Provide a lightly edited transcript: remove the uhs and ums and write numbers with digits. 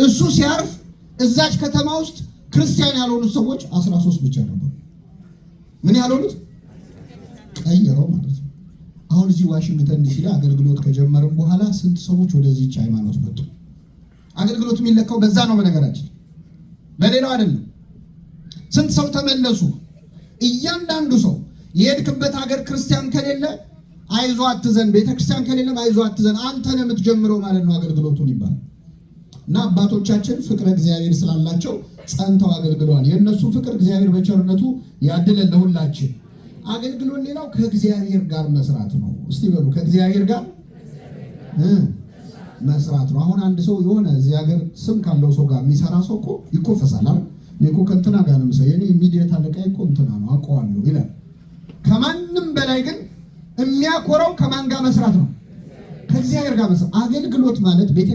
እሱ ሲያርፍ እዛች ከተማ ውስጥ ክርስቲያን ያልሆኑት ሰዎች 13 ብቻ ነበሩ። ምን ያልሆኑት ቀየረው ማለት ነው። አሁን እዚህ ዋሽንግተን ዲሲ ላይ አገልግሎት ከጀመርም በኋላ ስንት ሰዎች ወደዚች ሃይማኖት መጡ። አገልግሎት የሚለካው በዛ ነው። በነገራችን በሌላው አይደለም። ስንት ሰው ተመለሱ። እያንዳንዱ ሰው የሄድክበት ሀገር ክርስቲያን ከሌለ አይዞ አትዘን፣ ቤተክርስቲያን ከሌለም አይዞ አትዘን፣ አንተ ነህ የምትጀምረው ማለት ነው አገልግሎቱን ይባላል። እና አባቶቻችን ፍቅረ እግዚአብሔር ስላላቸው ጸንተው አገልግለዋል። የእነሱ ፍቅር እግዚአብሔር በቸርነቱ ያድለን ለሁላችን። አገልግሎት ሌላው ከእግዚአብሔር ጋር መስራት ነው። እስቲ በሉ ከእግዚአብሔር ጋር መስራት ነው። አሁን አንድ ሰው የሆነ እዚህ ሀገር ስም ካለው ሰው ጋር የሚሰራ ሰው እኮ ይኮፈሳል አይደል? እኔ እኮ ከእንትና ጋር ነው የምሰራው፣ የኔ immediate አለቃዬ እኮ እንትና ነው አውቀዋለሁ ይላል። ከማንም በላይ ግን የሚያኮራው ከማን ጋር መስራት ነው? ከእግዚአብሔር ጋር መስራት። አገልግሎት ማለት ቤተ